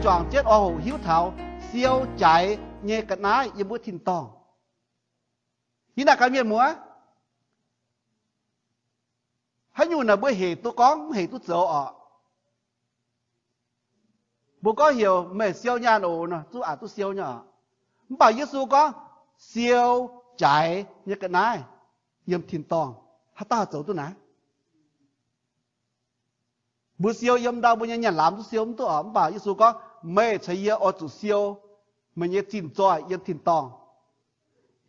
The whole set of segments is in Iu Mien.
juangc jienv oix hoqc hiuv taux siou jaaix nyei ga'naaiv yiem wuov tin-dorngh. Yie naaic gaax mienh muoz, haaix nyungc naaic mbuo hec duqv gorngv, mv hec duqv zoux orqc. Mbuo gorngv heuc meih siou nyaanh oc nor, zuqc aqc duqv siou nyei orqc. Mv baac Yesu gorngv siou jaaix nyei ga'naaiv yiem tin-dorngh. Haaix dauh haih zoux duqv naaic? Mbuo siou yiem ndau mbuo nyei nyaanh lamz duqv siou mv duqv orqc. Mv baac Yesu gorngv, meih caux yie oix zuqc siou meih nyei zinh zoih yiem tin-dorngh.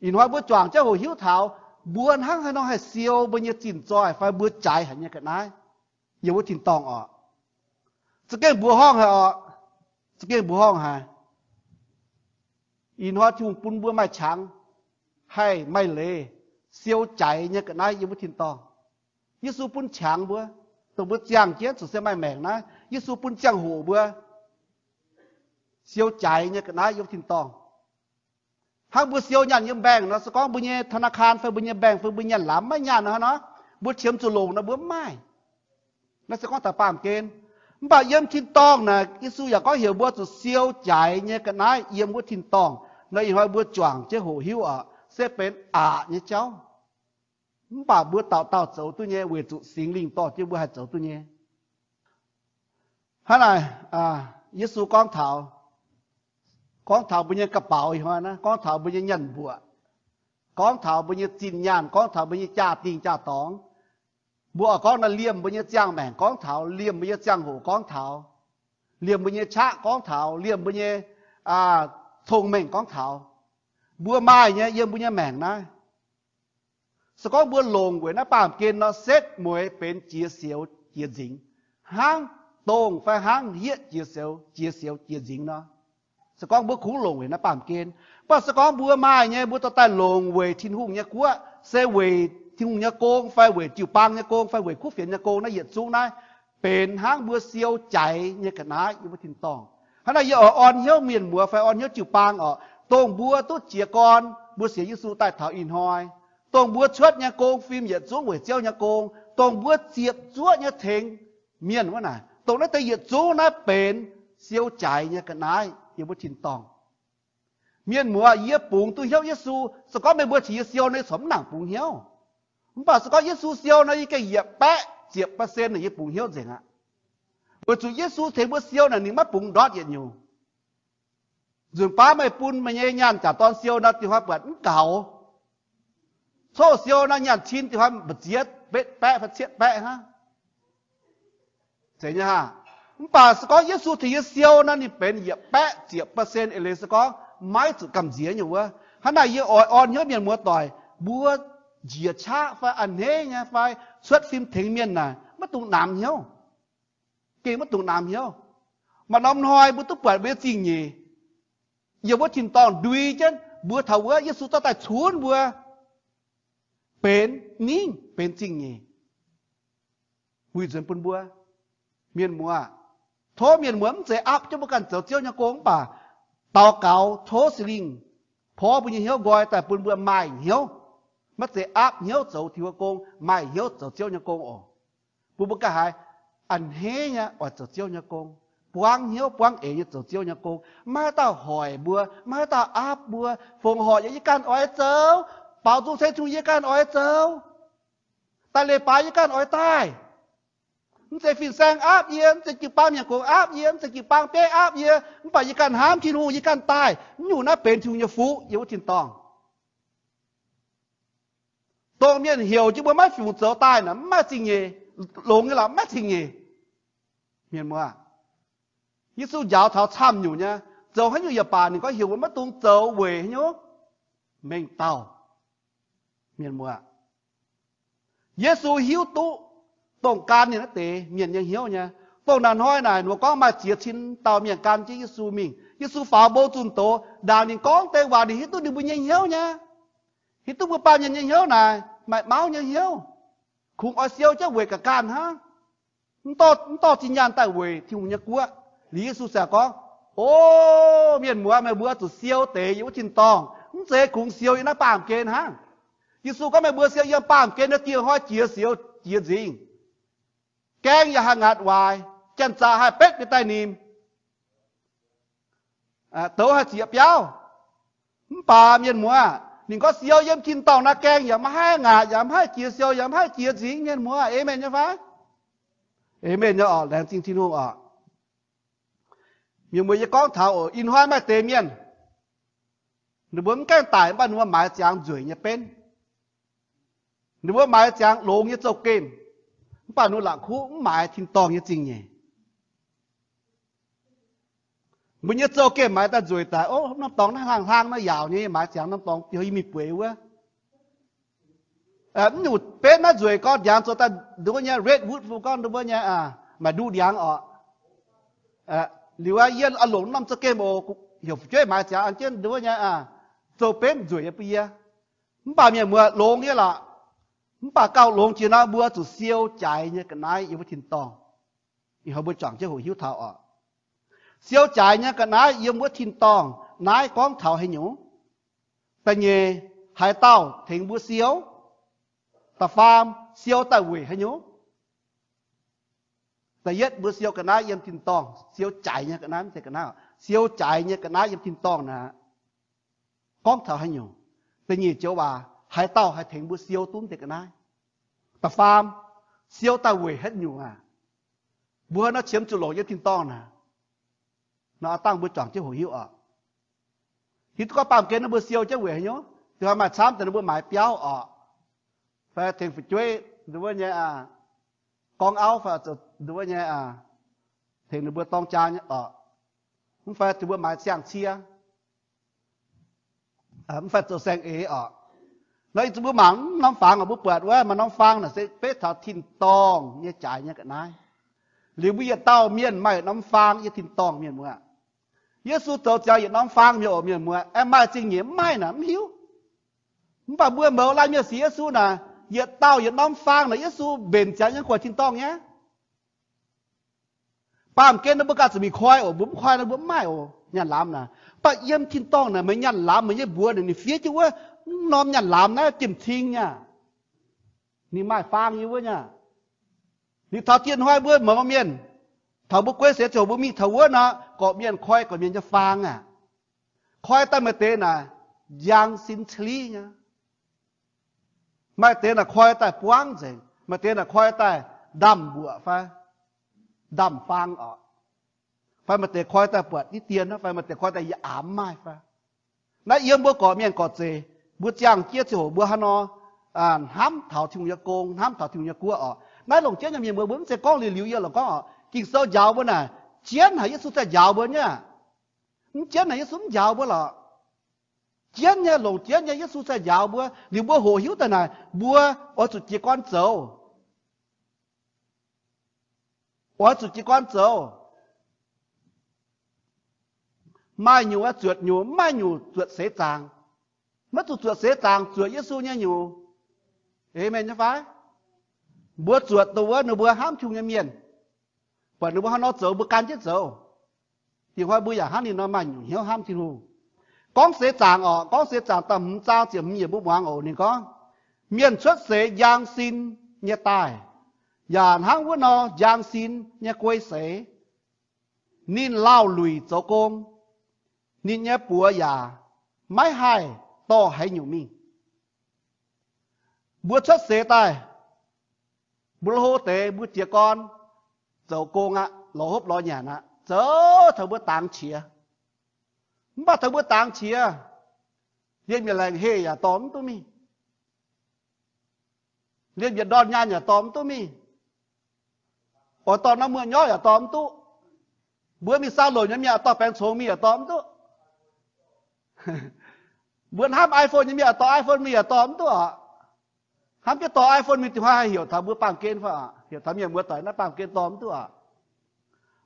Ih hnoi mbuo juangc jienv hoqc hiuv taux mbuo hnangv haaix nor haih siou mbuo nyei zinh zoih fai mbuo jaaix haic nyei ga'naaiv yiem wuov tin-dorngh orqc. Za'gengh mbuoqc horngh haic orqc. Za'gengh mbuoqc horngh haic. Ih hnoi Tin-Hungh bun mbuo maaih qangx haih maaih leiz siou jaaix nyei ga'naaiv yiem wuov tin-dorngh. Yesu bun qangx mbuo, dongh mbuo ziangh jienv zuqc se maaih maengc naaiv, Yesu bun ziangh hoc mbuo siou jaaix nyei ga'naaiv yiem wuov tin-dorngh. Hnangv mbuo siou nyaanh yiem mbaengh nor, se gorngv mbuo nyei ธนาคาร fai mbuo nyei mbaengh fai mbuo nyaanh lamz maiv nyaanh nor, hnangv nor mbuo qiemx zuqc longc nor mbuo mv maaih. Naaiv se gorngv daaih baamh gen. Mv baac yiem tin-dorngh naaic, Yesu yaac gorngv heuc mbuo zuqc siou jaaix nyei ga'naaiv yiem wuov tin-dorngh. Nor ih hnoi mbuo juangc jienv hoqc hiuv orqc, se benx aqc nyei jauv. Mv baac mbuo dauh dauh zoux duqv nyei weic zuqc Singx Lingh dorh jienv mbuo haih zoux duqv nyei. Hnangv naaic, Yesu gorngv taux, gorngv taux mbuo nyei ga'baux ih hnoi naaiv, gorngv taux mbuo nyei nyaanh mbuoqc, gorngv taux mbuo nyei zinh nyaanh, gorngv taux mbuo nyei jaa-dingh jaa-dorngx. Mbuo oix gorngv naaiv liemh mbuo nyei ziangh maengc gorngv taux, liemh mbuo nyei ziangh hoc gorngv taux, liemh mbuo nyei qaqv gorngv taux, liemh mbuo nyei cong-mengh gorngv taux. Mbuo maaih nyei yiem mbuo nyei maengc naaiv. Se gorngv mbuo longc weic naaiv baamh gen nor, setv mueiz benx jiex sioux jiex nzingx, hnangv dongh fai hnangv yieqv jiex sioux, jiex sioux jiex nzingx nor. Se gorngv mbuo kungx longc weic naaiv baamh gen. Mv baac se gorngv mbuo maaih nyei, mbuo dorh daaih longc weic Tin-Hungh nyei guoqv, se weic Tin-Hungh nyei gong fai weic jiu-baang nyei gong fai weic kuv fienx nyei gong, naaiv yietc zungv naaiv benx hnangv mbuo siou jaaix nyei ga'naaiv yiem wuov tin-dorngh. Hnangv naaiv yie oix orn hnyouv mienh muoz fai orn hnyouv jiu-baang orqc, dongh mbuo duqv jiez gorn, mbuo sienx Yesu daaih taux ih hnoi, dongh mbuo cuotv nyei gong fim yietc zungv weic Ziouv nyei gong, dongh mbuo ziepc zuoqv nyei tengx mienh wuov naaic, dongh naaiv deix yietc zungv naaiv benx siou jaaix nyei ga'naaiv yiem wuov tin-dorngh. Mienh muoz, yie bungx duqv hnyouv Yesu. Se gorngv meih mbuo cingx yie siou nor, yie corc mv nangc bungx hnyouv. Mv baac se gorngv Yesu siou nor, yie gengh yietc baeqv ziepc percent naaic yie bungx hnyouv nzengc aqv. Weic zuqc Yesu tengx mbuo siou naaic ninh maiv bungx ndortv yietc nyungc. Nzunc baav meih bun meih nyei nyaanh jaax dorn siou nor, diuh hnoi buatc mv gaux. Coqv siou nor, nyaanh cin diuh hnoi mbu'ziex betv baeqv fai cietv baeqv hnangv. Zeiz nyei haa. Mv baac se gorngv Yesu tengx yie siou nor, ninh benx yietc baeqv ziepc percent eix leiz se gorngv maiv zuqc gamh nziex nyei wuov. Hnangv naaic yie oix orn hnyouv mienh muoz doic, mbuo njiec qaqv fai a'hneiv nyei fai cuotv fim tengx mienh naaic maiv dungx namx hnyouv. Gengh maiv dungx namx hnyouv. Maaih norm hnoi mbuo duqv buatc mbuo nyei zingh nyeic yiem wuov tin-dorngh ndui jienv mbuo taux wuov Yesu zorqv daaih cunv mbuo benx ningv benx zingh nyeic, wuic nzuonx bun mbuo. Mienh muoz, tov mienh muoz mv zeiz aapv jienv mbuo ganh zoux Ziouv nyei gong, mv baac daux gaux tov Singx Lingh porv mbuo nyei hnyouv nqoi daaih bun mbuo maaih hnyouv, maiv zeiz aapv hnyouv zoux Tin-Hungh nyei gong, maaih hnyouv zoux Ziouv nyei gong oc. Bun mbuo ganh haiz a'hneiv nyei oix zoux Ziouv nyei gong, buangv hnyouv buangv eix nyei zoux Ziouv nyei gong. Maiv haaix dauh hoic mbuo, maiv haaix dauh aapv mbuo. Fongc horc yaac yie ganh oix zoux, baaux nzung ceng Tin-Hungh yie ganh oix zoux, daaih leiz-baaix yie ganh oix daaih. Mv zeiz fin-saeng aapv yie, mv zeiz jiu-baang mienh gox aapv yie, mv zeiz jiu-baang bieiv aapv yie, mv baac yie ganh hnamv Tin-Hungh yie ganh daaih. Mv nyungc naaiv benx Tin-Hungh nyei fuqv yiem wuov tin-dorngh. Dongh mienh heuc jienv mbuo maiv fungc zoux daaih naaic, mv maaih zingh nyeic. Longx nyei lorqc, maiv maaih zingh nyeic. Mienh muoz, Yesu njaaux taux camv nyungc nyei, zoux haaix nyungc yaac baac ninh gorngv heuc mbuo maiv dungx zoux weic haaix nyungc? Mengh dauh. Mienh muoz, Yesu hiuv duqv dongh gan ninh naaiv deix mienh nyei hnyouv nyei. Dongh naaic hnoi naaic, ninh mbuo gorngv maaih ziex cin dauh mienh gan jienv Yesu mingh. Yesu faaux mbong zunh doz, ndaangc ninh gorngv deix waac, ninh hiuv duqv ninh mbuo nyei hnyouv nyei, hiuv duqv mbuo baamh mienh nyei hnyouv naaic maaih mauv nyei hnyouv, kungx oix siou jienv weic ga'ganh hnangv, mv dorh zinh nyaanh daaih weic Tin-Hungh nyei guoqv. Liuz Yesu ziouc gorngv, O mienh muoz, meih mbuo zuqc siou deix yiem wuov tin-dorngh, mv zeiz kungx siou yiem naaiv baamh gen hnangv. Yesu gorngv meih mbuo siou yiem baamh gen nor, dieh hnoi jiex sioux jiex nzingh, gaeng yaac haih ngaatc waaic, janx-zaqc haih betv mienh daaih nimc. douz haih zieqc biauv. Mv baac mienh muoz, ninh gorngv siou yiem tin-dorngh naaiv gaengh yaac maiv haih ngaatc, yaac maiv haih jiex siou, yaac maiv haih jiex nzingx. Mienh muoz, aamen nyei fai? Aamen nyei oc. Laengz zingh Tin-Hungh oc. Mienh muoz, yie gorngv taux oc, ih hnoi maaih deix mienh, ninh mbuo mv gaengh daic, mv baac ninh mbuo maaiz ziangx nzueic nyei benv. Ninh mbuo maaiz ziangx longx nyei zouv-gemh, mv baac ninh la'kuqv mv maaiz tin-dorngh nyei zingh nyeic. Mbuo nyei zouv-gemh maaiz daaih nzueic daic. Ov, norm dorngx naaiv hlang hlang naaiv yaauc nyei, maaiz ziangx norm dorngx biaux yie mingh bueix wuov. Mv nyungc benv naaiv nzueic gorngv ndiangx zoux daaih nduov nyei redwood, fu gorngv nduov nyei, maaih nduqc ndiangx oc. Liuz aqv, yie oix longc norm zouv-gemh oc, heuc fu'jueiv maaiz ziangx an jienv nduov nyei, zouv-benv nzueic nyei bun yie. Mv baac mienh muoz, longx nyei lorqc. Mv baac gauh longx jiex nor, mbuo zuqc siou jaaix nyei ga'naaiv yiem wuov tin-dorngh. Ih hnoi mbuo juangc jienv hoqc hiuv taux oc. Siou jaaix nyei ga'naaiv yiem wuov tin-dorngh naaiv gorngv taux haaix nyungc? Da'nyeic, haaix dauh tengx mbuo siou? Da'faam, siou daaih weic haaix nyungc? Da'yietv, mbuo siou ga'naaiv yiem tin-dorngh, siou jaaix nyei ga'naaiv, mv zeiz ga'naaiv, siou jaaix nyei ga'naaiv yiem tin-dorngh naaic, gorngv taux haaix nyungc? Da'nyeic joux waac, haaix dauh haih tengx mbuo siou duqv mv deix ga'naaiv? Da'faam, siou daaih weic haaix nyungc aqv? Mbuo hnangv nor qiemx zuqc longc yiem tin-dorngh naaic. Nor dangh mbuo juangc jienv hoqc hiuv oc. Hiuv duqv gorngv baamh gen ninh mbuo siou jienv weic haaix nyungc? Da'faam maaih camv deix ninh mbuo maaiz biauv oc, fai tengx fu'jueiv nduov nyei, gorngv auv fai nduov nyei, tengx ninh mbuo dorng jaa nyei oc. Mv fai tengx mbuo maaiz siang-cie, mv fai zoux saeng-eix oc. Nor ih zanc mbuo mangc norm fangx oc, mbuo buatc wuov maaih norm faang naaic se beiv taux tin-dorngh nyei jaaix nyei ga'naaiv. Liuz mbuo yietc dauh mienh maaih norm faang yiem tin-dorngh, mienh muoz. Yesu zoux ziangx yietc norm faang mi'aqv oc, mienh muoz. Aengx maaih zingh nyeic mv maaih naaic mv hiuv. Mv baac mbuo mouz laanh mienh sienx Yesu naaic, yietc dauh yietc norm faang naaic Yesu mbenc ziangx yiem gu'nguaaic tin-dorngh nyei. Baamh gen nor mbuo ganh zuqc mingh koi oc, mbuo mv koi nor mbuo mv maaih oc, nyaanh lamz naaic. Mv baac yiem tin-dorngh naaic meih nyaanh lamz meih nyei mbuox naaic ninh fiev jienv wuov norm nyaanh lamz naaiv jiem-ting nyei aqv. Ninh maaih faang yiem wuov nyei aqv. Liuz taux dieh hnoi mbuo mouz mienh, taux mbuo guei seix ziouc mbuo mingh taux wuov nor, gorqv-mienh koi gorqv-mienh nyei faang aqv. Koi daaih maaih deix naaic njang sin celiv nyei. Maaih deix naaic koi daaih buangv nzengc, maaih deix naaic koi daaih ndamv mbuoqc fai ndamv faang oc. Fai maaih deix koi daaih buatc diqv dien fai maaih deix koi daaih yaac mv maaih fai. Naaiv yiem mbuo gorqv-mienh gorqv-zeic, mbuo ziangh jienv ziouc hoc mbuo hnangv nor hnamv taux Tin-Hungh nyei gong, hnamv taux Tin-Hungh nyei guoqv oc. Naaiv longc jienv nyei mienh mbuo, mbuo mv zeiz gorngv liuz liuz yie lorqc gorngv oc. Ging-Sou njaaux mbuo naaic, jienv haic Yesu daaih njaaux mbuo nyei aqv. Mv jienv naaic Yesu mv njaaux mbuo lorqc. Jienv nyei, longc jienv nyei Yesu daaih njaaux mbuo. Liuz mbuo hoqc hiuv daaih naaic, mbuo oix zuqc jiez gorn zoux. Oix zuqc jiez gorn zoux. Maaih nyungc zuotc nyungc, mv maaih nyungc zuotc seix zaangc. Maiv zuqc zuotc seix zaangc, zuotc Yesu nyei nyungc. Aamen nyei fai? Mbuo zuotc dongh wuov ninh mbuo hnamv Tin-Hungh nyei mienh, buatc ninh mbuo hnangv nor zoux mbuo gan jienv zoux. Dingc hnoi mbuo yaac hnangv ninh nor maaih nyungc hnyouv hnamv Tin-Hungh. Gorngv seix zaangc oc, gorngv seix zaangc da'hmz zaang ziepc hmz yiemc mbuo muangx oc. Ninh gorngv, mienh cuotv seix njang sin nyei daaih, yaac hnangv wuov nor njang sin nyei guei seix. Ninh lauh luic zoux gong, ninh nyei buoz yaac maiv haih dorh haaix nyungc mingh. Mbuo cuotv seix daaih, mbuo hlo deix mbuo jiez gorn zoux gong aqv, lorz hopv lorz nyanc aqv, zoux taux mbuo dangx qiex. Mv baac taux mbuo dangx qiex, liemh yietc laengc heh yaac dorh mv duqv mingh. Liemh yietc ndorn nyaanh yaac dorh mv duqv mingh. Oix dorh norm muoz-nyorqv yaac dorh mv duqv. Mbuo mingh saau-loc nyei mienh yaac dorh baengc congx mingh yaac dorh mv duqv. Mbuo hnamv iPhone nyei mienh yaac dorh iPhone mingh yaac dorh mv duqv oc. Hnamv jienv dorh iPhone mingh dingc hnoi haih heuc taux mbuo baamh gen fai? Heuc taux mienh muoz doic naaiv baamh gen dorh mv duqv oc.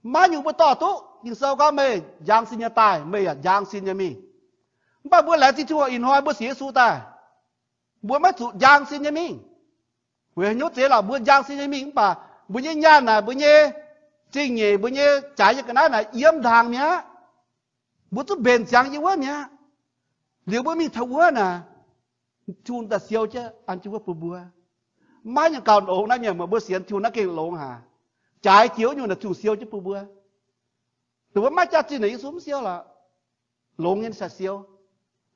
Maiv nyungc mbuo dorh duqv. Ging-Sou gorngv meih njang sin nyei daaih, meih yaac njang sin nyei mingh. Mv baac mbuo laengz zingh Tin-Hungh, ih hnoi mbuo sienx Yesu daaih, mbuo maiv zuqc njang sin nyei mingh. Weic haaix nyungc? Zeiz lorqc, mbuo njang sin nyei mingh mv baac mbuo nyei nyaanh naaic, mbuo nyei zingh nyeic, mbuo nyei jaaix nyei ga'naaiv naaic yiem ndaangc mi'aqv. Mbuo zungv mbenc ziangx yiem wuov mi'aqv. Liuz mbuo mingh taux wuov naaic, Tin-Hungh daaih siou jienv an jienv wuov bun mbuo. Maiv nyungc gauh longx naaiv mienh, mbuo sienx Tin-Hungh naaiv gengh longx haic. Jaaix jiex wuov nyungc naaic Tin-Hungh siou jienv bun mbuo. Dongh mbuo maiv jaax zinh naaic Yesu mv siou lorqc. longx nyei ninh sai siou.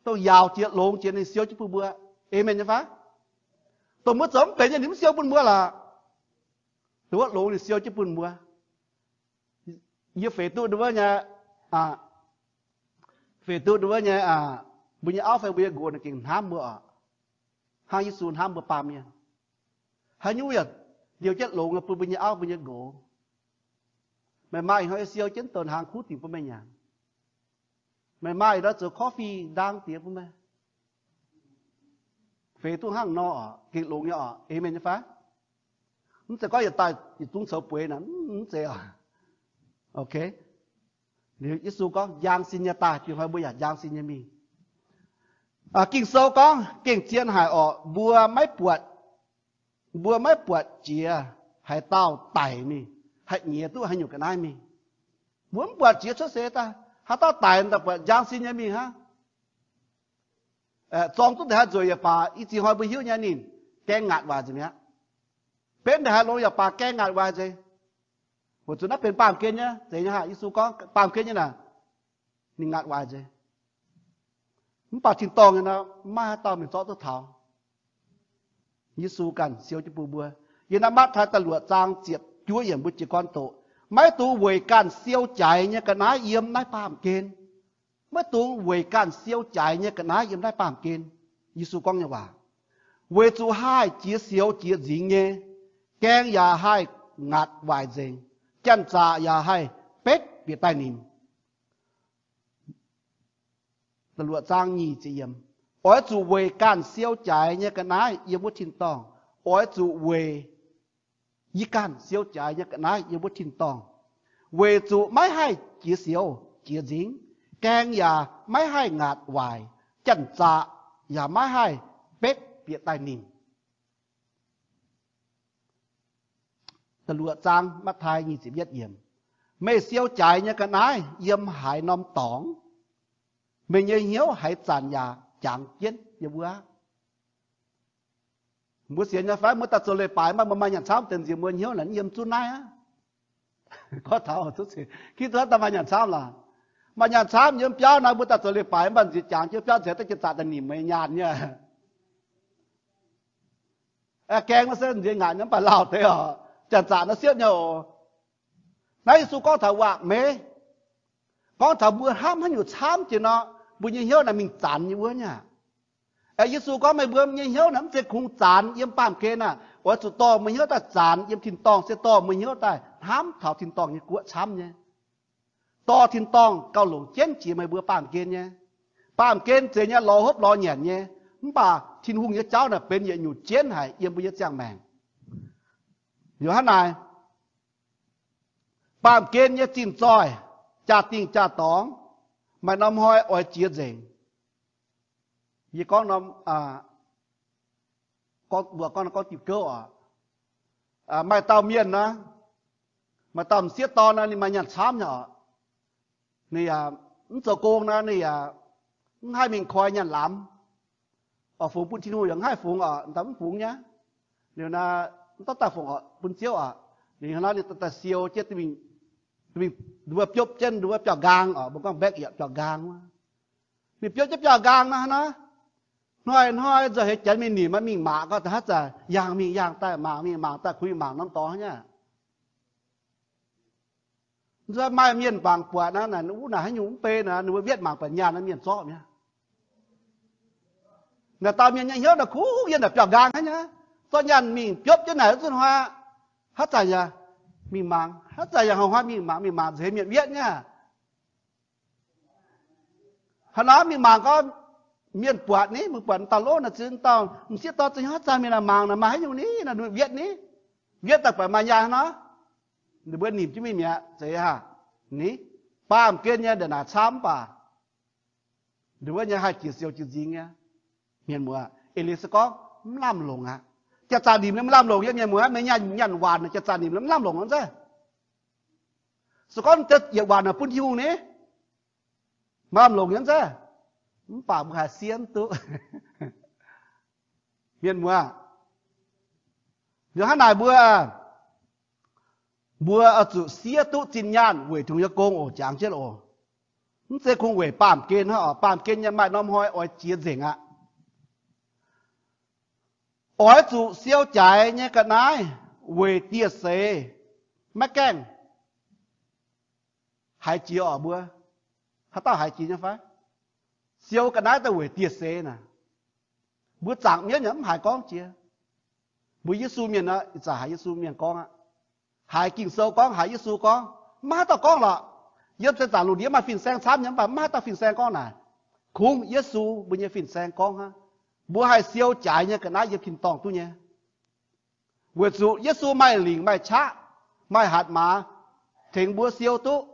Dongh yaauc jiex longx jiex ninh siou jienv bun mbuo. Aamen nyei fai? Dongh mbuo zoux mv benx nyei ninh mv siou bun mbuo lorqc. Dongh wuov longx ninh siou jienv bun mbuo. Yie feix duqv wuov nyei, feix duqv wuov nyei, mbuo nyei auv fai mbuo nyei nqox ninh gengh hnamv mbuo oc, hnangv Yesu hnamv mbuo baamh mienh. Haaix nyungc yaac liouh jienv longx bun mbuo nyei auv mbuo nyei nqox. Meih maaih ih hnoi siou jienv douc hnaangx kuv dingc bun meih nyanc. Meih maaih ih hnoi zoux coffee ndaang diex bun meih. Feix duqv hnangv nor oc, gengh longx nyei oc. Aamen nyei fai? Mv zeiz gorngv yietc daaih yietc zungv coux bueix naaic, mv zeiz oc. Yesu gorngv njang sin nyei daaih, ih hnoi mbuo yaac njang sin nyei mingh. Ging-Sou gorngv gengh zien haic oc, mbuo maiv buatc, mbuo maiv buatc jiex haaix dauh daic mingh, haih nyiex duqv haaix nyungc ga'naaiv mingh. Mbuo mv buatc jiex cuotv seix daaih haaix dauh daic daaih buatc njang sin nyei mingh hnangv. Zorng duqv ndongc haaix nzueic yaac baac, i ziex hnoi mbuo hiuv nyei ninh gaeng ngaatc waaic nzengc mi'aqv. Benx ndongc haaix longx yaac baac gaeng ngaatc waaic nzengc. Weic zuqc naaiv benx baamh gen nyei, zeiz nyei haah, Yesu gorngv baamh gen nyei naaic, ninh ngaatc waaic nzengc. Mv baac tin-dorngh nyei nor, maiv haaix dauh mingh zorqv duqv taux. Yesu ganh siou jienv bun mbuo. Yiem naaiv Matv^taai da'luoqc zaang ziepc juov yiemc mbuo jiez gorn doqc, maiv dungx weic ganh siou jaaix nyei ga'naaiv yiem naaiv baamh gen. Maiv dungx weic ganh siou jaaix nyei ga'naaiv yiem naaiv baamh gen. Yesu gorngv nyei waac, weic zuqc haih jiex sioux jiex nzingx nyei, gaeng yaac haih ngaatc waaic nzengc, janx-zaqc yaac haih betv bieqc daaih nimc. Oix zuqc weic ganh siou jaaix nyei ga'naaiv yiem wuov tin-dorngh. Oix zuqc weic yie ganh siou jaaix nyei ga'naaiv yiem wuov tin-dorngh, weic zuqc maiv haih jiex sioux jiex nzingx, gaeng yaac maiv haih ngaatc waaic, janx-zaqc yaac maiv haih betv bieqc daaih nimc. Da'luoqc zaang, Matv^taai nyic ziepc yietv yiemc, meih siou jaaix nyei ga'naaiv yiem haaix norm dorngx, meih nyei hnyouv haaix zanc yaac jangx jienv yiem wuov aqv. Mbuo sienx nyei fai? Mbuo daaih zoux leiz-baaix mv baac mbuo maaih nyanc camv deix nziex mbuo hnyouv naaic yiem zunv naaiv aqv. Gorngv taux, Giduc daaih maaih nyanc camv lorqc. Maaih nyanc camv yiem biauv naaic, mbuo daaih zoux leiz-baaix mv baac nziex jangx jienv biauv nzengc, daav janx-zaqc daaih nimc meih nyaanh nyei. Gaeng nor se nziex ngaatc nyei mv baac lauh deix oc, janx-zaqc nor siepv nyei oc. Naaiv Yesu gorngv taux waac-meiv, gorngv taux mbuo hnamv haaix nyungc camv jiex nor, mbuo nyei hnyouv naaic mingh zanx nyei wuov nyei aqv. Yesu gorngv meih mbuo nyei hnyouv naaic mv zeiz kungx zanx yiem baamh gen aqv. Oix zuqc dorh meih hnyouv daaih zanx yiem tin-dorngh, se dorh meih hnyouv daaih hnamv taux tin-dorngh nyei guoqv camv nyei. Dorh tin-dorngh gauh longc jienv jiex meih mbuo baamh gen nyei. Baamh gen zeiz nyei lorz hopv lorz nyanc nyei, mv baac Tin-Hungh nyei jauv naaic benx yietc nyungc jienv haic yiem mbuo nyei ziangh maengc. Liuz hnangv naaic, baamh gen nyei zinh zoih, jaa-dingh jaa-dorngx, maaih norm hnoi oix jiex nzengc. Yie gorngv norm, mbuo gorngv, gorngv diuh gouv oc. Maaih dauh mienh naaiv, maaih dauh m'sieqv dorn naaiv, ninh maaih nyaanh camv nyei oc. Ninh yaac mv zoux gong naaiv, ninh yaac mv haih mingh koi nyaanh lamz. Oc, fungx bun Tin-Hungh yaac mv haih fungx oc, daaih mv fungx nyei. Liuz naaiv mv dorh daaih fungx oc, bun Ziouv oc. Liuz naaiv ninh daaih siou jienv, mingh nduov biopv jienv nduov biauv-nqaang oc, mbuo gorngv backyard biauv-nqaang wuov. Mingh biopv jienv biauv-nqaang naaiv naaiv, hnoi-hnoi nzauh heix janx mingh nimc, mingh mangc gorngv haaix zanc yaangh mingh yaangh daaih, mangc mingh mangc daaih, kuh mingh mangc norm dorngx nyei. Nzunc maaih mienh mangc buatc naaiv, naaic wuov naaic haaix nyungc mv bei naaic, ninh mbuo wietv mangc buatc nyaanh naaiv mienh zorqv mi'aqv. Naaic dauh mienh nyei hnyouv naaic kungx yiem naaic biauv-nqaang hnangv nyei. Zorqv nyaanh mingh biopv jienv naaic wuov nzunc hnoi aqv. Haaix zanc yaac mingh mangc, haaix zanc yaac hnoi-hnoi mingh mangc, mingh mangc nzauh heix mienh wietv nyei. Haaix nor mingh mangc gorngv mienh buatc ni, mbuo buatc dauh lov naaic, zinh dauh m'sieqv dorn zinh haaix zanc mingh naaic mangc naaic maaih haaix nyungc ni, naaic wietv ni, wietv daaih buatc maaih nyaanh hnangv nor, ninh mbuo nimc jienv mingh mi'aqv. Zeiz haah? Ni, baamh gen nyei ndongc naaic camv mv baac nduov nyei haih jiex siou jiex nzingx nyei. Mienh muoz, eix leiz se gorngv mv lamh longc aqv. Janx-zaqc nimc liuz mv lamh longc nyei. Mienh muoz, meih nyaanh, nyaanh waanc janx-zaqc nimc liuz mv lamh longc aqv nzengc. Se gorngv yietc waanc naaic bun Tin-Hungh ni, mv lamh longc nyei nzengc. Mv baac mbuo haih sienv duqv. Mienh muoz, liuz hnangv naaic mbuo, mbuo oix zuqc siev duqv zinh nyaanh weic Tin-Hungh nyei gong oc, jangx jienv oc. Mv zeiz kungx weic baamh gen hnangv oc. Baamh gen nyei maaih norm hnoi oix jiex nzengc aqv. Oix zuqc siou jaaix nyei ga'naaiv weic dieh seix. Maiv gaengh haiz jiex oc mbuo. Haaix dauh haiz jiex nyei fai? Siou ga'naaiv daaih weic dieh seix naaic. Mbuo zaangc mienv yaac mv haiz gorngv jiex. Mbuo Yesu mienh nor, ih zanc haiz Yesu mienh gorngv aqv. Haiz Ging-Sou gorngv, haiz Yesu gorngv, maiv haaix dauh gorngv lorqc. Yiem se zaangc lungh ndiev maaih fin-saeng camv nyei, mv baac maiv haaix dauh fin-saeng gorngv naaic. Kungx Yesu mbuo nyei fin-saeng gorngv hnangv. Mbuo haih siou jaaix nyei ga'naaiv yiem tin-dorngh duqv nyei. Weic zuqc Yesu maaih lingc maaih qaqv, maaih hatc maaz, tengx mbuo siou duqv,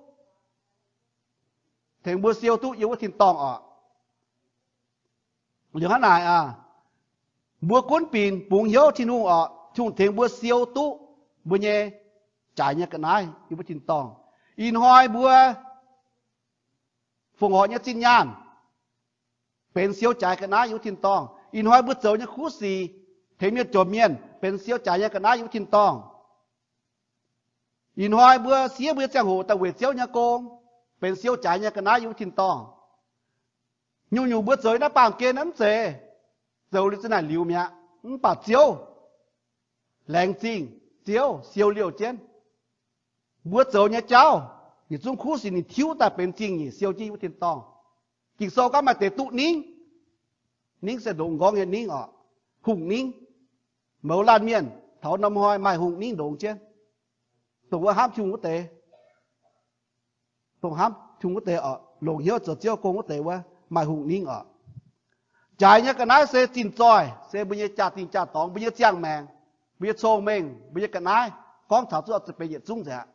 tengx mbuo siou duqv yiem wuov tin-dorngh oc. Liuz hnangv naaic aac, mbuo gunv binc bungx hnyouv Tin-Hungh oc, Tin-Hungh tengx mbuo siou duqv mbuo nyei jaaix nyei ga'naaiv yiem wuov tin-dorngh. Ih hnoi mbuo fongc horc nyei zinh nyaanh benx siou jaaix ga'naaiv yiem wuov tin-dorngh. Ih hnoi mbuo zoux nyei kuv sic tengx mienh jomc mienh benx siou jaaix nyei ga'naaiv yiem wuov tin-dorngh. Ih hnoi mbuo siev mbuo nyei ziangh hoc daaih weic Ziouv nyei gong, benx siou jaaix nyei ga'naaiv yiem wuov tin-dorngh. Nyungc-nyungc mbuo zoux naaiv baamh gen naaiv mv zeiz zoux liuz za'naaic liuz mi'aqv. Mv baac Ziouv laengz zingh, Ziouv siou liouh jienv mbuo zoux nyei jauv. Yietc zungv kuv sic ninh tiuv daaih benx zingh nyeic siou jienv yiem wuov tin-dorngh. Ging-Sou gorngv maaih deix duqv ningv. Ningv se ndongc nqorngv nyei ningv oc, hungh ningv. Mouz laanh mienh taux norm hnoi maaih hungh ningv ndongx jienv, dongh wuov hnamv Tin-Hungh wuov deix, dongh hnamv Tin-Hungh wuov deix oc, longc hnyouv zoux Ziouv gong wuov deix wuov maaih hungh ningv oc. Jaaix nyei ga'naaiv se zinh zoih, se mbuo nyei jaa-dingh jaa-dorngx, mbuo nyei ziangh maengc, mbuo nyei cong-mengh, mbuo nyei ga'naaiv. Gorngv taux zuqc oix zuqc benx yietc zungv nzengc aqv.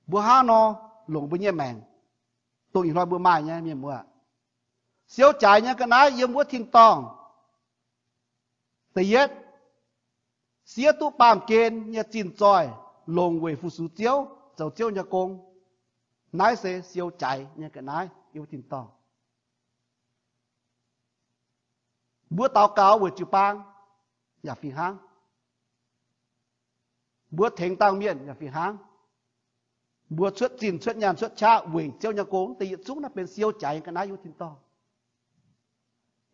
Mbuo hnangv nor longc mbuo nyei maengc, dongh ih hnoi mbuo maaih nyei, mienh muoz. Siou jaaix nyei ga'naaiv yiem wuov tin-dorngh. Da'yietv, siev duqv baamh gen nyei zinh zoih longc weic fu-sux Ziouv, zoux Ziouv nyei gong. Naaiv se siou jaaix nyei ga'naaiv yiem wuov tin-dorngh. Mbuo daux gaux weic jiu-baang yaac fih hnangv. Mbuo tengx dangh mienh yaac fih hnangv. Mbuo cuotv zinh cuotv nyaanh cuotv qaqv weic Ziouv nyei gong, da'yietv zungv naaiv benx siou jaaix nyei ga'naaiv yiem wuov tin-dorngh.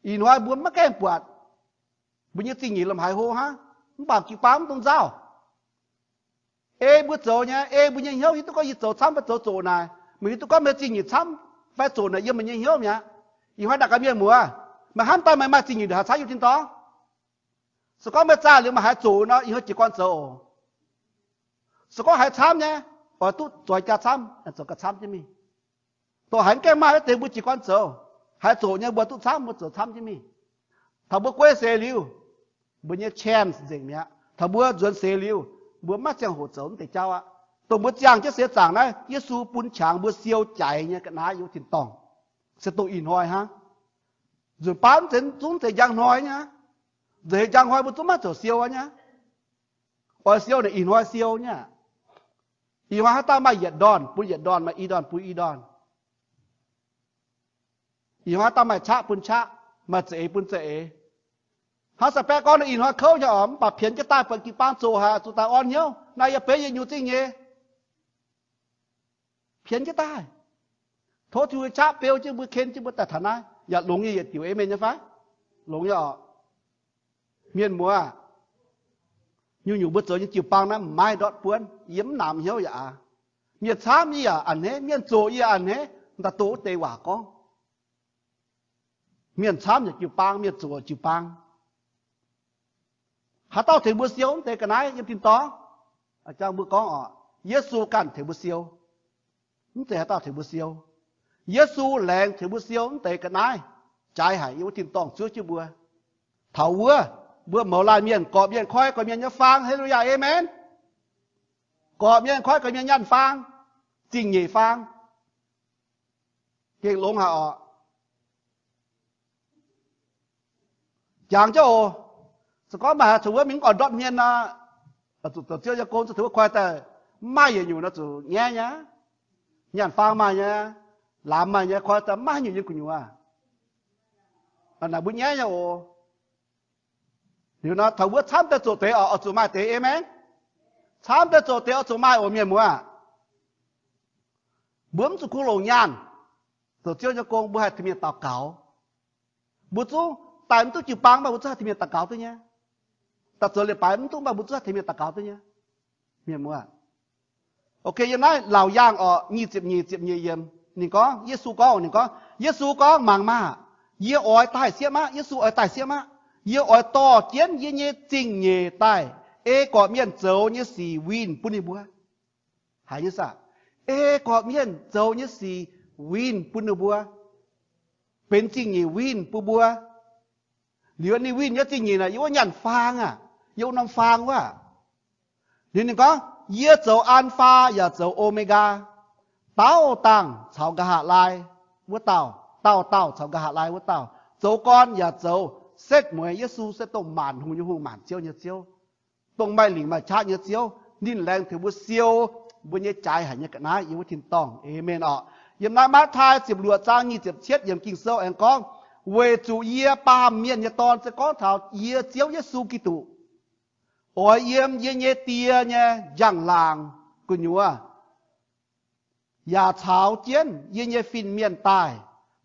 Ih hnoi mbuo maiv gaengh buatc, mbuo nyei zingh nyeic lomh haiz hlo hnangv, mv baac jiu-baang mv dungx nzauh. Ei mbuo zoux nyei, ei mbuo nyei hnyouv hiuv duqv gorngv yie zoux camv fai zoux zoqc naaic, meih hiuv duqv gorngv meih zingh nyeic camv fai zoqc naaic yiem meih nyei hnyouv mi'aqv. Ih hnoi naaic gaax mienh muoz, meih hnamv daaih meih maaih zingh nyeic ndongc haaix camv yiem tin-dorngh? Se gorngv meih zaah liuz meih haiz zoqc nor, ih hnoi jiez gorn zoux oc. Se gorngv haiz camv nyei, oix duqv zoix jaa camv, zoux gauh camv jienv mingh. Dongh haiz mv gaengh maaih wuov deix mbuo jiez gorn zoux. Haiz zoqc nyei mbuo duqv camv, mbuo zoux camv jienv mingh. Taux mbuo guei seix liuz, mbuo nyei chance nzengc mi'aqv. Taux mbuo nzuonx seix liuz, mbuo maiv ziangh hoc zoux wuov deix jauv aqv. Dongh mbuo ziangh jienv seix zaangc naaiv, Yesu bun qangx mbuo siou jaaix nyei ga'naaiv yiem wuov tin-dorngh, se dongh ih hnoi hnangv. Nzunc baav mv zeiz zungv deix njang hnoi nyei. Nzeic heix njang hnoi mbuo zungv maiv zoux siou nyei. Oix siou naaic ih hnoi siou nyei aqv. Ih hnoi haaix dauh maaih yietc ndorn bun yietc ndorn, maaih i ndorn bun i ndorn. Ih hnoi haaix dauh maaih qaqv bun qaqv, maaih za'eix bun za'eix. Hnangv Saa^baeqv gorngv, naaiv ih hnoi kouv nyei oc, mv baac pienx jienv daaih, buatc jiu-baang zoqc haic, zuqc daaih orn hnyouv. Naaiv yie benx yietc nyungc zingh nyeic. Pienx jienv daaih, tov Tin-Hungh qaqv beu jienv mbuo, ken jienv mbuo daaih taux naaiv yaac longx nyei yietc diuc. Aamen nyei fai? Longx nyei oc. Mienh muoz, nyungc-nyungc mbuo zoux nyei jiu-baang naaiv maaih ndortv buonv, yie mv namx hnyouv yaac aav. Mienh camv yie yaac a'hneiv, mienh zoqc yie yaac a'hneiv, daaih doqc wuov deix waac gorngv, mienh camv yaac jiu-baang, mienh zoqc yaac jiu-baang. Haaix dauh tengx mbuo siou wuov deix ga'naaiv yiem tin-dorngh? Jang mbuo gorngv oc, Yesu ganh tengx mbuo siou. Mv zeiz haaix dauh tengx mbuo siou. Yesu laengz tengx mbuo siou wuov deix ga'naaiv jaaix haic yiem wuov tin-dorngh zuov jienv mbuo. Taux wuov, mbuo mouz laanh mienh gorqv-mienh koi gorqv-mienh nyei faang. Haa^le^lu^yaa, aamen. Gorqv-mienh koi gorqv-mienh nyaanh faang, zingh nyeic faang. Gengh longx haic oc. Jangx jienv oc. Se gorngv maaih haaix zanc wuov mingh orn ndortv hmien nor, zuqc zoux Ziouv nyei gong, zuqc tengx wuov koi daaih, mv maaih yietc nyungc nor zuqc nyaiv nyei. Nyaanh faang maaih nyei, lamz maaih nyei, koi daaih mv maaih haaix nyungc yiem gu'nyuoz. Naaic mbuo nyaiv nyei oc. Liuz nor taux wuov camv deix zoqc deix oc, oix zuqc maaih deix, aamen. Camv deix zoqc deix oix zuqc maaih oc, mienh muoz. Mbuo mv zuqc kungx longc nyaanh. Zoux Ziouv nyei gong mbuo haih tengx mienh daux gaux. Mbuo zungv daaih mv duqv jiu-baang mv baac mbuo zungv haih tengx mienh daux gaux duqv nyei. Daaih zoux leiz-baaix mv duqv mv baac mbuo zungv haih tengx mienh daux gaux duqv nyei. Mienh muoz, ok, yiem naaiv Laauc Yaangh orqc, nyic ziepc nyeic, ziepc nyeic yiemc, ninh gorngv, Yesu gorngv, ninh gorngv, Yesu gorngv, Mangc maah! Yie oix daaih sieqv aqv. Yesu oix daaih sieqv aqv. Yie oix dorh jienv yie nyei zingh nyeic daaih, ei gorqv-mienh zoux nyei sic winh bun ninh mbuo. Haiz nyei saah? Ei gorqv-mienh zoux nyei sic winh bun ninh mbuo, benx zingh nyeic winh bun mbuo. Liuz ninh winh nyei zingh nyeic naaic yiem wuov nyaanh faang aqv, yiem wuov norm faang wuov. Liuz ninh gorngv, Yie zoux An^faa yaac zoux O^me^gaa, dauh dangh caux nqa'haav laai wuov dauh, dauh dauh caux nqa'haav laai wuov dauh, zoux gorn yaac zoux, setv mueiz Yesu se dongh maanc hungh nyei Hungh, maanc ziouv nyei Ziouv, dongh maaih lingc maaih qaqv nyei Ziouv. Ninh laengz tengx mbuo siou mbuo nyei jaaix haic nyei ga'naaiv yiem wuov tin-dorngh. Aamen orqc? Yiem naaiv Matv^taai ziepc luoqc zaang nyic ziepc cietv yiemc Ging-Sou aengx gorngv, Weic zuqc yie, Baamh Mienh nyei Dorn, se gorngv taux yie, Ziouv Yesu Giduc, oix yiem yie nyei Die nyei njang-laangc gu'nyuoz, yaac caux jienv yie nyei fin-mienh daaih.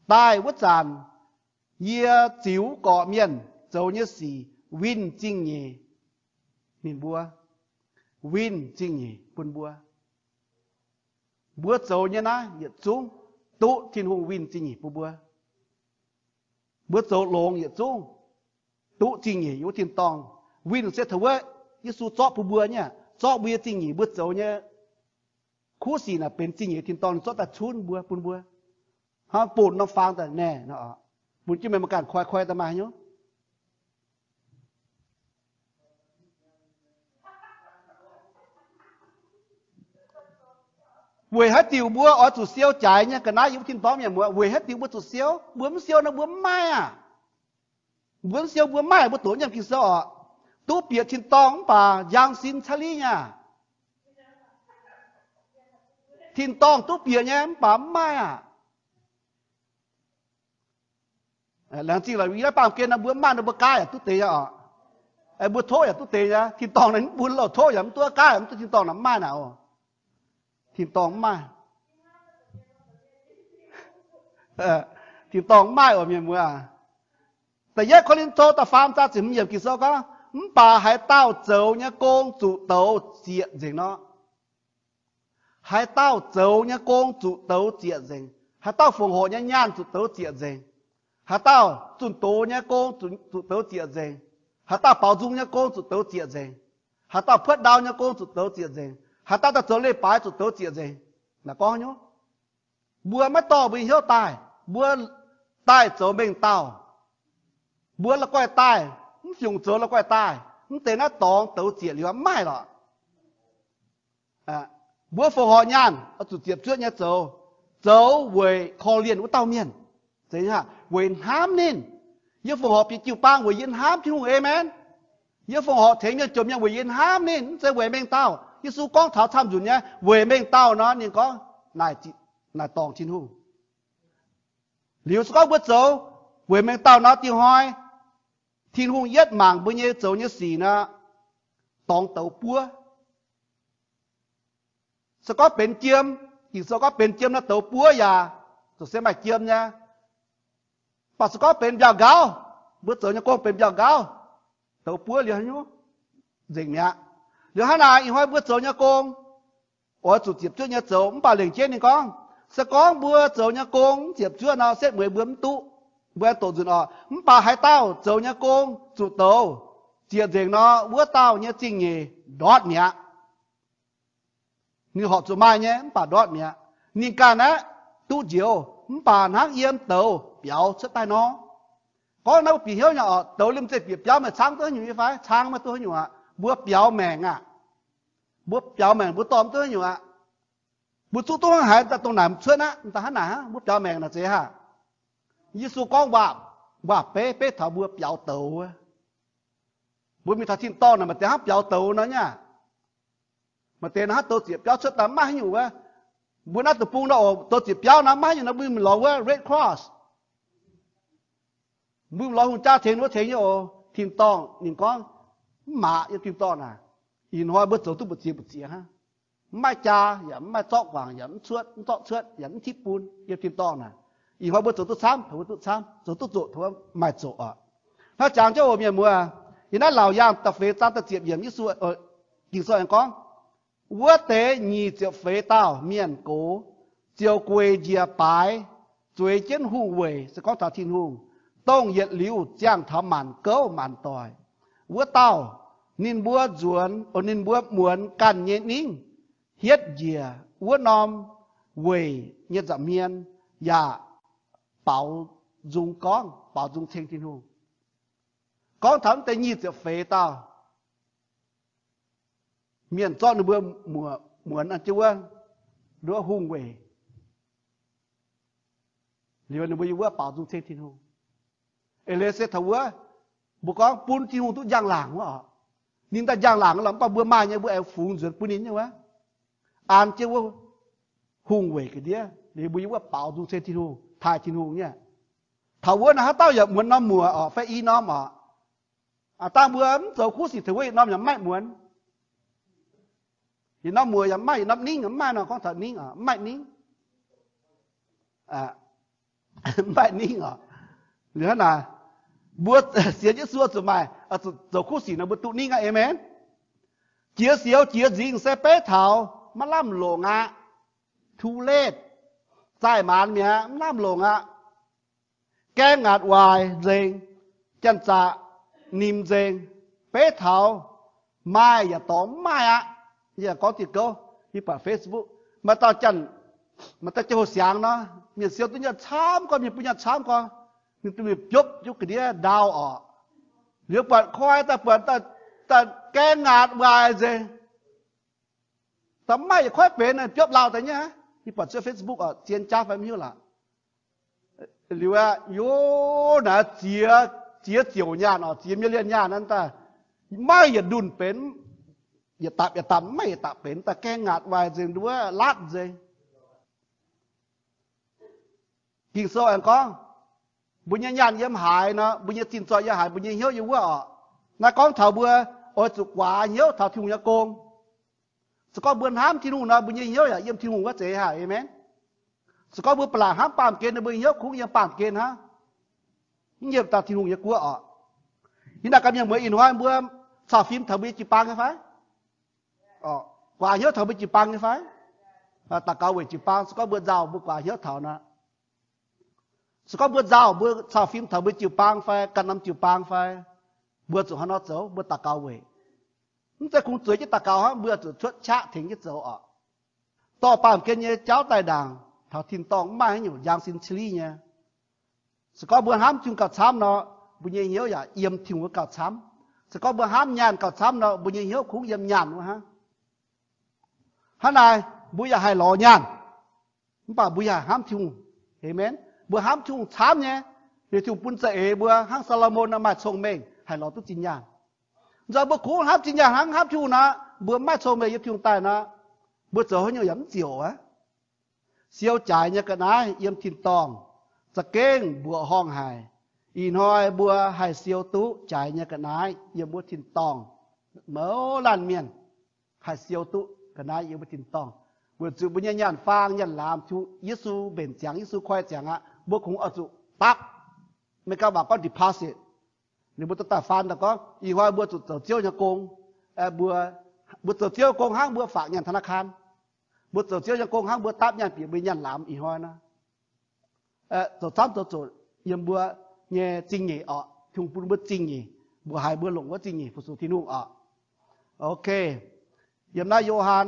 Daaih wuov zanc, yie ziux gorqv-mienh zoux nyei sic winh zingh nyeic ninh mbuo, winh zingh nyeic bun mbuo. Mbuo zoux nyei naaiv yietc zungv duqv Tin-Hungh winh zingh nyeic bun mbuo. Mbuo zoux longx yietc zungv duqv zingh nyeic yiem wuov tin-dorngh. Winh se taux wuov Yesu zorqv bun mbuo nyei, zorqv mbuo nyei zingh nyeic, mbuo zoux nyei kuv sic naaic benx zingh nyeic tin-dorngh, ninh zorqv daaih cunv mbuo, bun mbuo. Hnangv bun norm faang daaih naaic, bun jienv meih mbuo ganh koi koi daaih maaih haaix nyungc. Weic haaix diuc mbuo oix zuqc siou jaaix nyei ga'naaiv yiem wuov tin-dorngh, mienh muoz? Weic haaix diuc mbuo zuqc siou? Mbuo mv siou nor mbuo mv maaih aqv. Mbuo mv siou mbuo mv maaih, mbuo doqc Yiem Ging-Sou orqc, duqv bieqc tin-dorngh mv baac njang sin caliv nyei aqv. Tin-dorngh duqv bieqc nyei mv baac mv maaih aqv. Laengz zingh lorqc, yie naaiv baamh gen nor mbuo mv maaih nor mbuo gaaiv yaac duqv deix nyei orqc. Mbuo tov yaac duqv deix nyei. Tin-dorngh naaic mv bun louh, tov yaac mv duqv, gaaiv yaac mv duqv, tin-dorngh naaic mv maaih naaic oc. Tin-dorngh mv maaih. Tin-dorngh mv maaih oc, mienh muoz. Da'yietv Ko^lin^to da'faam zaang ziepc hmz yiemc Ging-Sou gorngv, Mv baac haaix dauh zoux nyei gong zuqc douz ziec nzengc nor. Haaix dauh zoux nyei gong zuqc douz ziec nzengc. Haaix dauh fongc horc nyei nyaanh zuqc douz ziec nzengc. Haaix dauh zunh doz nyei gong zuqc douz ziec nzengc. Haaix dauh baaux nzung nyei gong zuqc douz ziec nzengc. Haaix dauh puotv ndau nyei gong zuqc douz ziec nzengc. Haaix dauh daaih zoux leiz-baaix zuqc douz ziec nzengc. Naaic gorngv nyungc, mbuo maiv dorh mbuo nyei hnyouv daaih, mbuo daaih zoux mengh dauh. Mbuo la'guaih daaih, mv fungc zoux la'guaih daaih, mv deix naaiv dorngx douz ziec liuz mv maaih lorqc. Mbuo fongc horc nyaanh oix zuqc ziepc zuoqv nyei zoux, zoux weic korv-lienh wuov dauh mienh, weic hnamv ninh. Yie fongc horc bieqc jiu-baang weic yie hnamv Tin-Hungh, aamen. Yie fongc horc tengx mienh jomc mienh weic yie hnamv ninh, mv zeiz weic mengh dauh. Yesu gorngv taux camv nzunc nyei weic mengh dauh nor, ninh gorngv naaic dorngc Tin-Hungh. Liuz se gorngv mbuo zoux weic mengh dauh nor, dingc hnoi Tin-Hungh yietv mangc mbuo nyei zoux nyei sic nor, dorngx douz buov. Se gorngv benx jiem, Ging-Sou gorngv benx jiem nor douz buov yaac ziouc se maaih jiem nyei. Mv baac se gorngv benx mbiauh nqauv, mbuo zoux nyei gong benx mbiauh nqauv, douz buov liuz haaix nyungc? Nzengc mi'aqv. Liuz hnangv naaic ih hnoi mbuo zoux nyei gong oix zuqc ziepc zuoqv nyei zoux. Mv baac lengc jeiv ninh gorngv, se gorngv mbuo zoux nyei gong mv ziepc zuoqv nor, setv mueiz mbuo mv duqv. Mbuo aengx doqc nzunc oc. Mv baac haaix dauh zoux nyei gong zuqc douz ziec nzengc nor, wuov dauh nyei zingh nyeic ndortv mi'aqv. Ninh horpc zuqc maaih nyei, mv baac ndortv mi'aqv. Ninh ganh aeqv, duqv njoux, mv baac hnangv yiem douz biaux cuotv daaih nor. Gorngv naaiv mbuo bieqc hnyouv nyei oc, douz liemh zeih bieqc biauv meih cang duqv haaix nyungc nyei fai? Cang maiv duqv haaix nyungc aqv. Mbuo biaux maengc aqv. Mbuo biaux maengc mbuo dorh mv duqv haaix nyungc aqv. Mbuo zuqv duqv hnangv haaix daaih dongh naaic mv cuotv aqv, daaih hnangv naaic hnangv. Mbuo biaux maengc naaic zeiz haaix? Yesu gorngv waac, waac-beiv beiv taux mbuo biaux douz wuov. Mbuo mingh taux tin-dorngh naaic maaih deix hnangv biaux douz nor nyei aqv. Maaih deix hnangv douz ziec biauv cuotv daaih maiv haaix nyungc wuov. Mbuo naaiv deic-bung nor oc, douz ziec biauv nor maiv haaix nyungc nor mbuo mingh lorz wuov Red Cross. Mbuo lorz hungh jaa tengx wuov tengx nyei oc. Tin-dorngh ninh gorngv, mv maac yiem tin-dorngh naaic. Ih hnoi mbuo zoux duqv mbu'ziex mbu'ziex hnangv. Mv maaih jaa yaac mv maaih zorqv guangc yaac mv cuotv, mv zorqv cuotv yaac mv tipv bun yiem tin-dorngh naaic. Ih hnoi mbuo zoux duqv camv, tov mbuo duqv camv, zoux duqv zoqc, tov mbuo maaih zoqc oc. Hnangv jangx jienv oc mienh muoz, yiem naaiv Laauc Yaangh da'feix zaang da'ziepc yiemc, Yesu, Ging-Sou aengx gorngv, wuov deix nyic ziepc feix dauh mienh gox ziouc gueic njiec baaix zueiz jienv hungh weic, se gorngv taux Tin-Hungh, dongh yietc liuz ziangh taux maanc gouv maanc doic. Wuov dauh ninh mbuo nzuonx, ninh mbuo muonz ganh nyei ningv hietv njiec wuov norm weic nyei nza'hmien yaac baaux nzung gorngv, baaux nzung ceng Tin-Hungh. Gorngv taux deix nyic ziepc feix dauh mienh zorqv ninh mbuo muonz jienv wuov, wuov hungh weic, liuz ninh mbuo yiem wuov baaux nzung ceng Tin-Hungh. Eix leiz se taux wuov, mbuo gorngv bun Tin-Hungh duqv njang-laangc wuov oc. Ninh daaih njang-laangc lorqc, mv baac mbuo maaih nyei mbuo aengx fungx nzuonx bun ninh nyei wuov, an jienv wuov hungh weic ga'ndiev, liuz mbuo yiem wuov baaux nzung ceng Tin-Hungh, taaih Tin-Hungh nyei. Taux wuov naaic haaix dauh yaac muonz norm muoc oc, fai i norm oc. Aa, dangh mbuo mv zoux kuv sic tengx wuov, yietc norm yaac mv maaih muonz. Yietc norm muoc yaac mv maaih, yietc norm ningv yaac mv maaih nor, gorngv taux ningv, mv maaih ningv, mv maaih ningv oc. Liuz hnangv naaic, mbuo sienx Yesu zuqc maaih, zuqc zoux kuv sic nor mbuo duqv ningv aqv. Aamen. Jiex sioux jiex nzingh se beiv taux maiv lamh longc aqv. Too late. Zaih maanz mi'aqv, mv lamh longc aqv. Gaeng ngaatc waaic nzengc, janx-zaqc nimc nzengc, beiv taux maaih yaac dorngx mv maaih aqv. Yie gorngv diuh gouv, yie buatc Facebook, maaih dauh janx, maaih dauh janx-hoh siangx nor, mienh siou duqv nyei camv gorngv, mienh bun nyei camv gorngv, ninh duqv mingh biopv jienv ga'ndiev ndau oc. Liuz buatc koi daaih, buatc daaih gaeng ngaatc waaic nzengc. Da'maiv yietc koiv benx biopv lauh daaih nyei aqv. Yie buatc cuotv Facebook oc, zien jaav fai mv hiuv lorqc. Liuz aqv, yov naaic ziex, ziex ziouc nyaanh oc, ziex million nyaanh naaiv daaih, maiv yietc ndunh benx, yietc dapc yietc dapc, maiv yietc dapc benx daaih gaeng ngaatc waaic nzengc, nduov laatv nzengc. Ging-Sou aengx gorngv, mbuo nyei nyaanh yiem haaix nor, mbuo nyei zinh zoih yiem haaix, mbuo nyei hnyouv yiem wuov oc. Naaiv gorngv taux mbuo oix zuqc guaax hnyouv taux Tin-Hungh nyei gong. Se gorngv mbuo hnamv Tin-Hungh nor, mbuo nyei hnyouv yaac yiem Tin-Hungh wuov zeiz haic. Aamen. Se gorngv mbuo ba'laqc hnamv baamh gen nor, mbuo nyei hnyouv kungx yiem baamh gen hnangv, mv yiem dauh Tin-Hungh nyei guoqv oc. Yie naaic gaax mienh muoz, ih hnoi mbuo caux fim taux mbuo nyei jiu-baang nyei fai? Guaax hnyouv taux mbuo jiu-baang nyei fai? Daux gaux weic jiu-baang, se gorngv mbuo nzauh, mbuo guaax hnyouv taux nor. Se gorngv mbuo nzauh, mbuo caux fim taux mbuo jiu-baang fai ganh norm jiu-baang fai, mbuo zuqc hnangv nor zoux, mbuo daux gaux weic. Mv zeiz kungx zueiz jienv daux gaux hnangv, mbuo zuqc cuotv qaqv tengx jienv zoux oc. Dorh baamh gen nyei jauv daaih ndaangc taux tin-dorngh mv maaih haaix nyungc njang sin cili nyei. Se gorngv mbuo hnamv Tin-Hungh gauh camv nor, mbuo nyei hnyouv yaac yiem Tin-Hungh wuov gauh camv. Se gorngv mbuo hnamv nyaanh gauh camv nor, mbuo nyei hnyouv kungx yiem nyaanh wuov hnangv. Hnangv naaic, mbuo yaac haih lorz nyaanh, mv baac mbuo yaac hnamv Tin-Hungh. Aamen. Mbuo hnamv Tin-Hungh camv nyei, liuz Tin-Hungh bun za'eix mbuo hnangv Saa^lo^morn nor maaih cong-mengh haih lorz duqv zinh nyaanh. Nzauh mbuo kungx hnamv zinh nyaanh hnangv hnamv Tin-Hungh nor, mbuo mv maaih cong-mengh yiem Tin-Hungh daaih nor, mbuo zoux haaix nyungc yaac mv ziouc aqv. Siou jaaix nyei ga'naaiv yiem tin-dorngh za'gengh mbuoqc horngh haic. Ih hnoi mbuo haih siou duqv jaaix nyei ga'naaiv yiem wuov tin-dorngh, mouz laanh mienh haih siou duqv ga'naaiv yiem wuov tin-dorngh, weic zuqc mbuo nyei nyaanh faang nyaanh laamz Yesu mbenc ziangx, Yesu koi ziangx aqv, mbuo kungx oix zuqc dapv. Mei ganh waac gorngv deposit. Ninh mbuo dorh daaih faan daaih gorngv ih hnoi mbuo zuqc zoux Ziouv nyei gong. Mbuo, mbuo zoux Ziouv gong hnangv mbuo fangx nyaanh ธนาคาร. Mbuo zoux Ziouv nyei gong hnangv mbuo dapv nyaanh bieqc mbuo nyei nyaanh laamz ih hnoi nor. Zoux camv zoux zoqc yiem mbuo nyei zingh nyeic oc. Tin-Hungh bun mbuo zingh nyeic, mbuoqc haiz mbuo longc wuov zingh nyeic fu-sux Tin-Hungh oc. Ok. Yiem naaiv Yo^han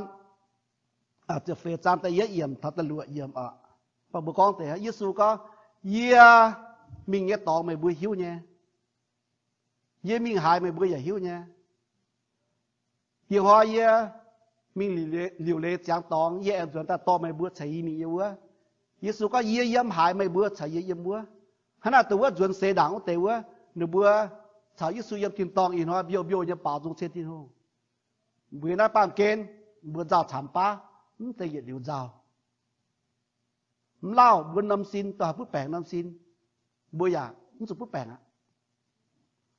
ziepc feix zaang da'yietv yiemc taux da'luoqc yiemc oc. Mbuo gorngv deix, Yesu gorngv, yie mingh nyei dorngx meih mbuo hiuv nyei. Yie mingh haaix meih mbuo yaac hiuv nyei. Ih hnoi yie mingh liuc leiz ziangx dorngx, yie aengx nzuonx daaih dorh meih mbuo caux yie mingh yiem wuov. Yesu gorngv, yie yiem haaix meih mbuo caux yie yiem wuov. Hnangv naaic dongh wuov nzuonx seix ndaangc wuov deix wuov, ninh mbuo caux Yesu yiem tin-dorngh ih hnoi mbiouh mbiouh nyei baaux nzung ceng Tin-Hungh. Mbuo naaiv baamh gen, mbuo nzauh camx baav, mv zeiz yietc liuz nzauh. Mv lauh mbuo norm sin dongh haih butv baengc norm sin, mbuo yaac mv zuqc butv baengc aqv.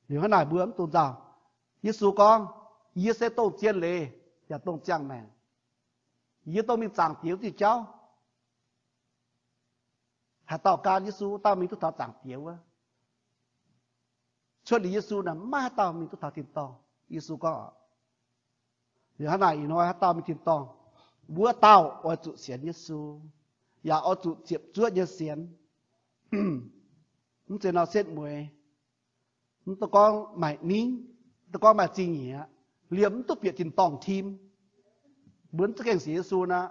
Liuz hnangv naaic mbuo mv dungx nzauh. Yesu gorngv, yie se dongh zien leiz yaac dongh ziangh maengc. Yie dongh mingh zaangc Diex wuov diuh jauv. Haaix dauh gan Yesu, dauh mingh duqv taux Zaangc Diex wuov. Cuotv liuz Yesu naaic, maiv maaih haaix dauh mingh duqv taux tin-dorngh. Yesu gorngv, hnangv naaic ih hnoi haaix dauh mingh tin-dorngh, wuov dauh oix zuqc sienx Yesu, yaac oix zuqc ziepc zuoqv nyei sienx. Mv zeiz nor setv mueiz. Mv duqv gorngv maaih ningv, mv duqv gorngv maaih zingh nyieqc, liemh mv duqv bieqc tin-dorngh tim. Mbuo mv za'gengh sienx Yesu nor,